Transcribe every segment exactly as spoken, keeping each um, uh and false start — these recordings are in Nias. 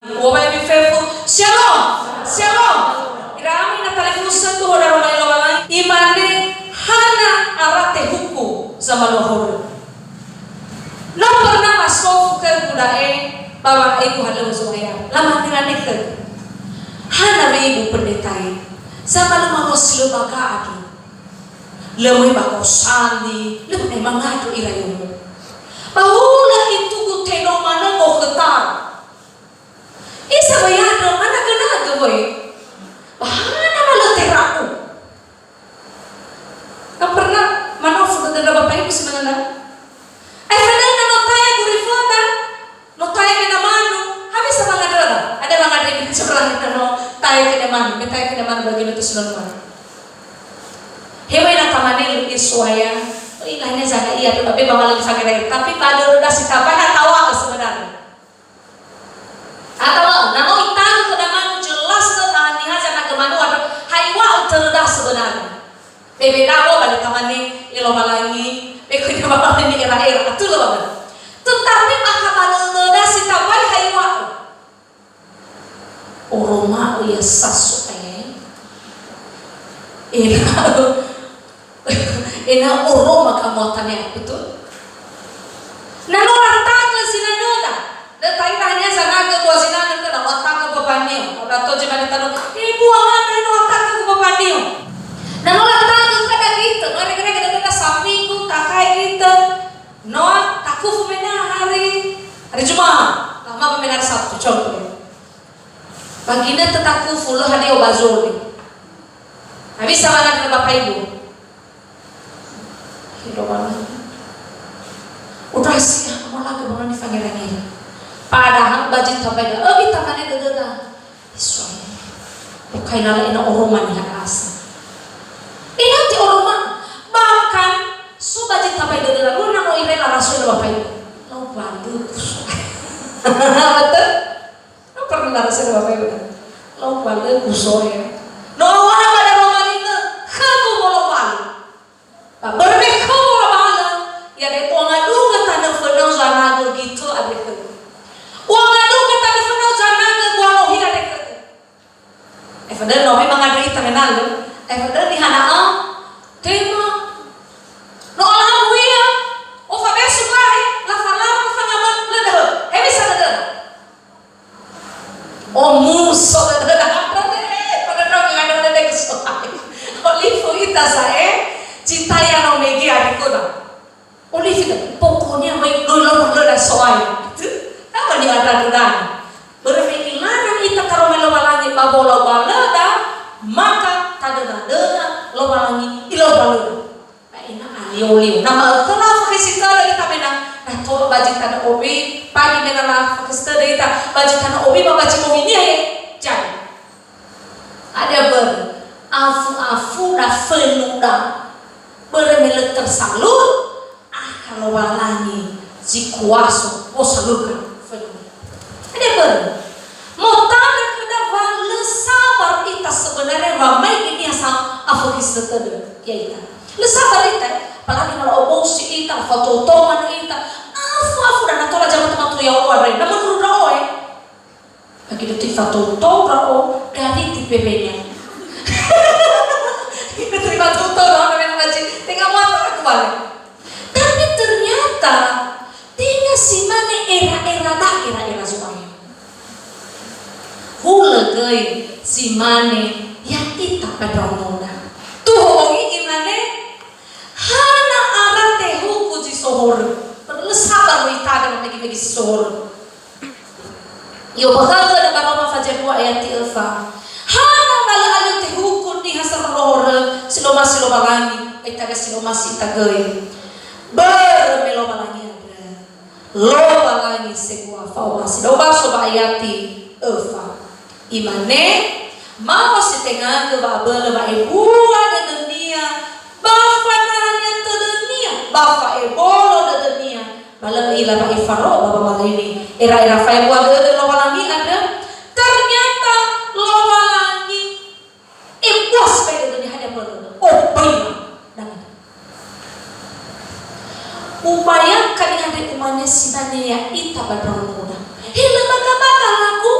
Uŵa'ö fefu, "Shalom! Shalom!" Ira ami na talifusö tuho daroma Lowalangi, imane, "Hana ara tehuku zamalua horö?" No pernah masofu khögu da'e ba wa'aegu halöŵö Zo'aya. Lamane-mane khögu, "Hana we ibu pendeta e, zamalua maŵa'ö si lö baga andrö. Lö möi ba gosali, lö möi mangandrö ira yomo. Ba hulö itugu tedong manö gokhötara." Isa wa ya'andrö managö-nagö wöi. Ba hana wa lö tera'u. Ka pernah manofu dödöra Bapak Ibu si manö na? Ai fadai na no taya guriföda, no taya mena manu, hewisa wangandröda? Ada wangandrö ni curang na no taya kene manu, me taya kene manu bagi no tusuna manu. Hewe na tamane lu Yesu aya, oh, ilahnya zaga iya, tapi bawala di fagera, tapi pada udah si tapai na tawa sebenarnya. Atau na no itangö khö damanu jelas khö niha zanagö manu andrö, ha iŵa'ö töröda sebenarnya. Bebe dawo ba lö tamane Lowalangi, be khö Lowalangi era-era, atulö ba. Tetapi maka ba lö-, lö-, da si tabai ha iŵa'ö. Oroma'ö ya sasu, eh. Ena'ö Ena'ö oroma kamuatania, betul? Na no latangö zinanöda, lö ta'ila hania zanagö bua zinanö, na latangö bebanio. Ora toje mane tanu, "Ibu, amane no latangö bebanio." Na no latangö kada gitu, mare-mare kada kita saminggu, takai gitu. No takufu mena hari, hari Jumat. Lama mena hari Sabtu, contoh. Pagi na tetakufu, lö hadia ba zole. Hewisa wangandrö Bapak Ibu? Hido banget. Udah sih, ah, mau lagi banget nih pangeran ini. Padahal baju tabai dah, eh, kita mana dödöda. Isuai. Bukai nala ina oroma nih asa. Ina ti oroma, bahkan su baju tabai dödöda, lu namo ire la rasul Bapak Ibu. Lau bandu kusuai. Betul? Pernah rasa dua kali udah. Lau bale kuso ya. No awal pada Lowalangi, khögu bolo bale. Ba börö me khögu bolo bale, ya de u'angadugö tanö fönau zanagö gitu ade khögu. U'angadugö tanö fönau zanagö gualohi ade khögu. Efödö no me mangandrö ita menalö. Efödö nihana'a tema. No alamu ia. O fabesu bai, la falama fangama, lö döhö. Hewisa dödöra. O muso dödöra, pada dong ngandrö dede kesoai. Olifu ita sa'e, cita ya no mege arikuna. Olifu ita, pokoknya mai doi lama lö da soai. Itu, apa ni ada dödöra? Börö me ilarang ita karoma Lowalangi ba bolau ba lö da, maka tadöna-döna Lowalangi ilau ba lö da. Ba ena'ö alio-lio. Na ma'ökhö la fakhösi tödö ita mena, na tola ba zi tanö obi, pagi mena la fakhösi tödö ita, ba zi tanö obi ba, ba zi mohinia he. Jadi. Ada börö, afu-afu da fönuda. Börö me lö tersalur, akha Lowalangi zi kuaso, oh, salurkan fönuda. Ada börö. Motanö khöda wa lö sabar ita sebenarnya wa mai niha sa afökhisi tödö ya'ita. Lö sabar ita, apalagi na la'obosi ita, lafatoto manö ita. Afu-afu da na tola jama tematu ya'o andre, na menurut ndra'o, eh. Bagi detik fatoto ndra'o, dari tipe benya. Terima tuto ndra'o, na mena baji. Tenga mata aku balik. Tapi ternyata, tenga si mane era-era da, era-era Zo'aya. Hulö göi si mane ya'ita ba ndraonoda. Tuhogi imane, hana ara tehuku zi so horö. Perlu sabar, lö itada megi-megi si so horö. I'ombakha'ö khöda ba Roma faza dua ayati öfa. Hana wa lö alio tehuku niha samalua horö, si lö omasi Lowalangi, ba ita göi si lö omasi ita göi. Börö me Lowalangi andrö. Lowalangi sebua fa'omasi. Da'ö baso ba ayati öfa. Imane, ma'ositengagö wa'abölö wa'ebua dödönia, ba fanahania tödönia, ba fa'ebolo dödönia, ba lö i'ila wa ifaro'ö ba wamahaini. Era-era fa'ebua dödö Lowalangi andrö, ternyata Lowalangi Ebuas bai dödönia hadia mbörö? Obaila. Dangi. Ubayangkan andre umane sinane ya'ita ba ndraonoda. He lö baga-baga lagu.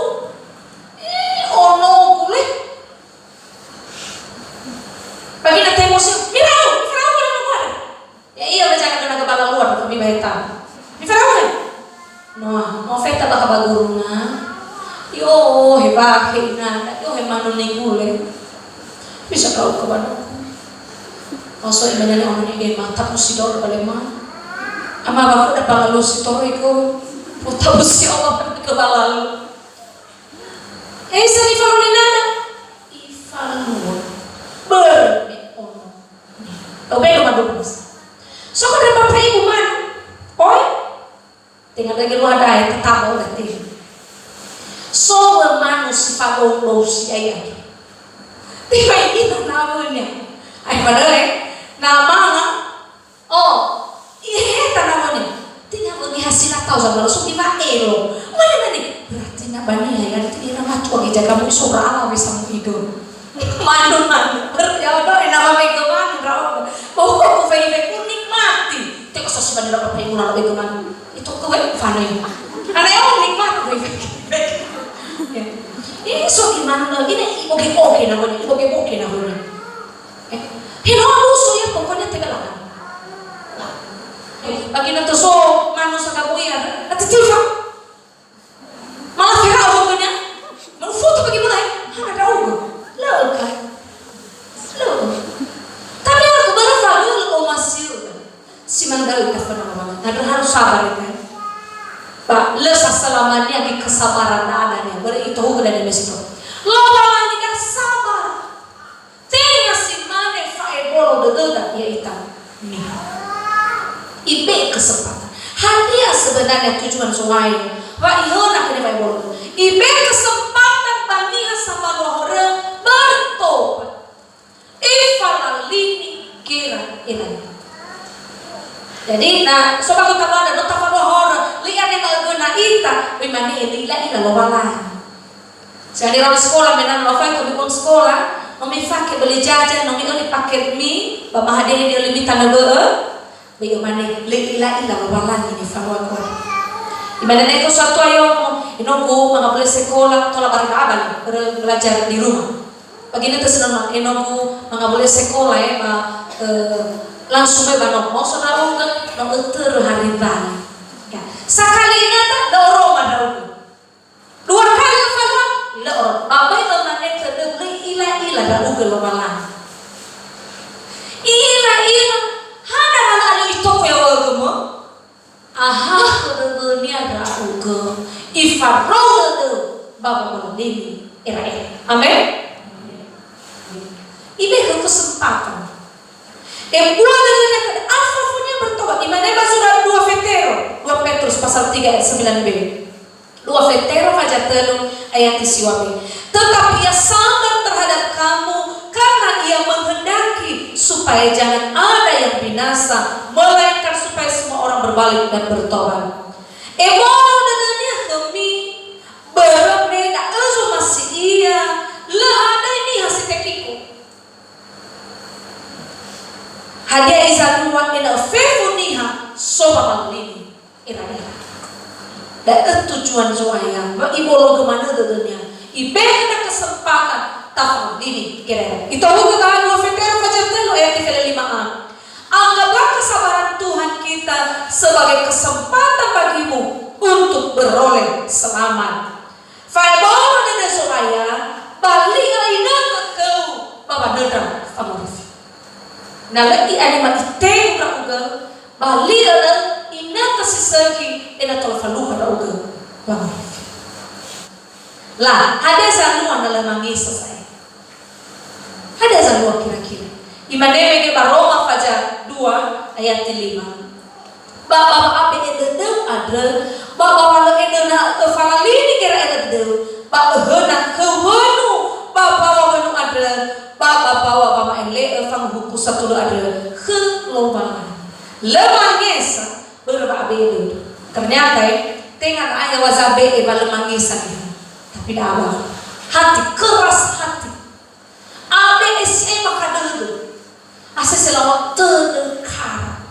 Feta bakha ba gurunga. Yo, he bakhe inana, yo, he manu nigule. Bisa kau ke banuku. Oso imane ne ono ne mata pusi dor balema. Ama baku da balalu si toro iko. Puta pusi Allah ke balalu. Eh, sani falu ninana. Ifalu. Ber me ono. Tau belo madubus. Soko dre papai ibu manu. Oi. Tenga lagi luar daya tetap oleh ti. So manu si fadou si ayah. Tiba ini namanya. Ay padahal eh. Nama Oh, ihe tanamone. Tina wengi hasila tau sama lo sugi wa elo. Mana nani? Berarti na bani ya, ya, tina na matua geja kamu isora ala we samu ido. Manu, manu. Ber-, ya, do, ena wa mega manu, rao. Oh, ku fai, fai, ku nikmati. Teko sosi bani rapa fai, muna lo mega manu. Itu ku we, fano ya. Ana ya, nikmati, fai, fai. Ya. Ini so gimana? Ini oke-oke namanya, oke-oke namanya. Eh, henoa muso ya, pokoknya tebelahan. Eh, bagi na toso manu sakabu ya, na titifa. Malah fera pokoknya. Malah foto bagi mulai. Hana draugu. Leo kai. Leo. Tapi aku baru fadul o masih. Si manggawi ka fana mama. Nah, harus sabar ya, kan? Pak, le sasalamania di kesabaran ada nih. Beri itu hubungan dengan Meksiko. Loba lagi dah sabar. Tenga si mane fa'ebolo dödöda, ya'ita niha. Ibe'e kesempatan. Hadia sebenarnya tujuan Zo'aya wa ihöna khönia fa'ebolo? Ibe'e kesempatan ba niha samalua horö bertobat. Ifalalini gera ena'ö. Jadi, na so ba gota bada, no tafalua horö, lö i'anema ögöna ita, me imane, "Lö i'ila-ila Lowalangi." Jadi, rawi sekolah, menang lofai, kami uang sekolah, no mifake beli jajan, no mi'öli paket mi, ba mahadia ni öli mi tanö bö'ö, ba i'omane, "Lö i'ila-ila Lowalangi nifalua khöda." Imane neko satua yomo, "Enogu, mangabule sekolah, tola bareng abali, belajar di rumah." Ba ginötö sö nöma, "Enogu, mangabule sekolah, eh, ba, eh, langsung, eh, ba nomo, so ndra'ugö, no ötörö hari raya." Ya. Sakali inötö, lö oroma ndra'ugö. Dua kali öfalua, lö oro. Ba böi ömane tödöu, lö i'ila-ila ndra'ugö Lowalangi. I'ila-ila, hana wa lö itoko yaŵa'ögömö? Ahakhö dödönia ndra'ugö, ifarou dödöu ba wamalini era'era. Amen. Ibe'e khöu kesempatan. Ebua dödönia khöda, afa khönia bertobat. Imane ba surat dua Fetero, dua Petrus pasal tiga ayat sembilan b. Dua Fetero faza tölu ayat siŵa b. Tetapi ia sabar terhadap kamu karena ia menghendaki supaya jangan ada yang binasa, melainkan supaya semua orang berbalik dan bertobat. Ebolo dödönia khömi, börö me da'ö zomasi ia, lö hadöi niha si tekiko. Hadia i zalua ena'ö fefu niha so ba malini era'era. Da'ö tujuan Zo'aya, wa ibologö manö dödönia. Ibe'e khöda kesempatan tafalini gera ena'ö. Itohugö ba dua Fetero faza tölu ayat fele lima a. Anggaplah kesabaran Tuhan kita sebagai kesempatan bagimu untuk beroleh selamat. Fa'ebolo dödö Zo'aya, ba lö i'ila-ila khöu ba wanöndra fangorifi. Na lö i'anema itegu ndra'ugö, ba lö inötö si sökhi ena'ö tola falua ndra'ugö wangorifi. La, hadia zalua na lö mangesa sa'ae? Hadia zalua kira-kira? Imane mege ba Roma faza dua ayat lima. Ba, ba, ba wa'abe'e dödöu andrö, ba, ba wa lö enöna öfalalini gera ena'ö dödöu, ba öhöna khöu wönu, ba, ba wa wönu andrö, ba, ba, ba wa wama'ele'ö fanguhuku satulö andrö khö Lowalangi. Lö mangesa, börö wa'abe'e dödö. Ternyata, eh, tenga na aewa zabe'e ba lö mangesa niha. Tapi da'a ba. Hati, keras hati. Abe'e si e maka dödö. Asese lawa tödö kara.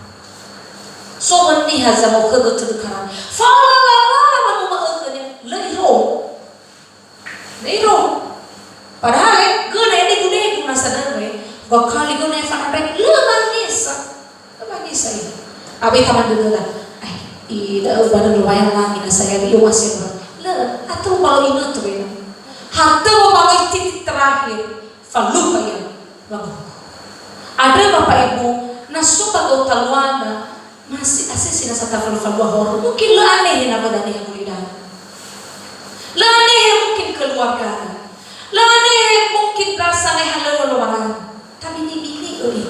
So niha zamokhögö tödö kara. Falala-lala wanguma'ö khönia, lö irongo. Lö irongo. Padahal, eh, göna ya degu-degu nasa dödö, eh. Gakali göna ya fanandrai, lö mangesa. Lö mangesa ya. Abe taman dödöda. Ai, i da'ö ba dödö wayang langi na Saya di Yoma Sembra. Lö, atau balo ingat wena. Hatö balo titik terakhir, faluha ia. Bapak. Ada Bapak Ibu, na so ba gau taluada, masih asesi nasa tafalu-falua horö. Mungkin lö anehe na böda niha mulidana. Lö anehe mungkin keluargada. Lö anehe mungkin rasa neha lö Lowalangi. Tabini-bini öi.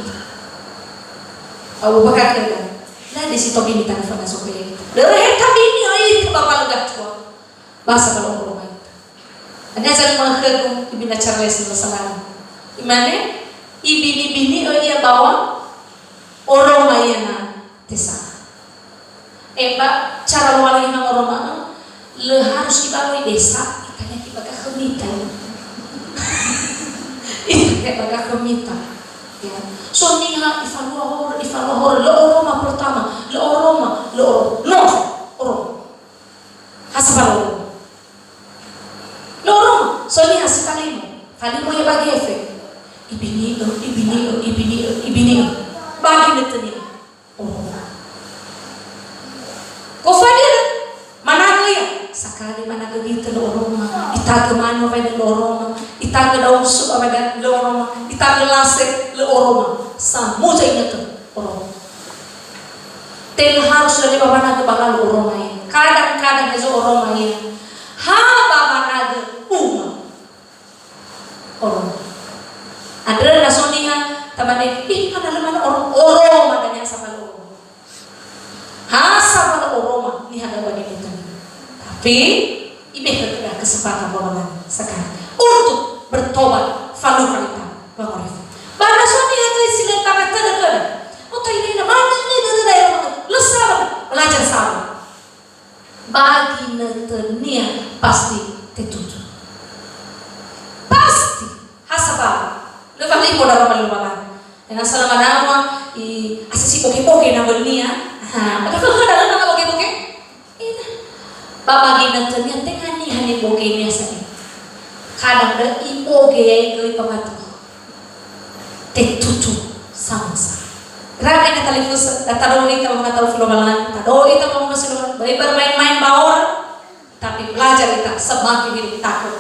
Au bakakeda. La di si tobini tanah fana sope. Lö rehe tabini öi ke Bapak lega tua. Basa kalau rumah itu. Hanya saya mengaku ibina Charles Lowalangi. Imane, ibini-bini öi ia bawa oroma ia na tesa. Eba cara Lowalangi mangoroma, lö harus ibawa i desa, itanya ki baga khömita. Itanya baga khömita. Ya. So niha ifalua horö, ifalua horö, lö oroma pertama, lö oroma, lö oroma. No, oroma. Hasa falua oroma. Lö oroma, so niha si falimo. Falimo ya bagi efek. Ibini'ö, ibini'ö, ibini'ö, ibini'ö. Bagi nötönia. Oroma. Kofadira, managö ia. Sakali managö gitö lö oroma. Itagö manu waina lö oroma. Itagö daun suba waina lö oroma. Itagö lase lö oroma. Samuza inötö oroma. Tenga harus lö ba managö ba lö oroma ia. Kadang-kadang ezo oroma ia. Ha ba managö uma. Oroma. Andrö na so niha tamane, ih, hana lö mana oroma, oroma dania sabalö oroma. Ha sabalö oroma, niha dawa di mutan. Tapi, ibehe kita kesempatan Lowalangi sekali untuk bertobat, faluha ita, Bapak Ibu. Ba na so niha göi si lö tabe tödö-tödö. Utai nina, mana ini, tödö-tödö, lö sabar, belajar sabar. Ba ginötönia pasti tetutu. Pasti. Ha sabab. Lö falimo daroma Lowalangi. Ena'ö salama dawa, i asesi boge-boge na wönia. Ha, pada fö höda lö na boge-boge? Ina. Ba, ba ginötönia tenga niha nibogenia sa'i. Kadang dö iboge ya'e göi pamatu. Tetutu samösa. Raga ina talifusö, da tadoi ita ba wangatau Lowalangi, tadoi ita ba wangatau Lowalangi, böi bermain-main ba ora, tapi belajar ita semakin hidup takut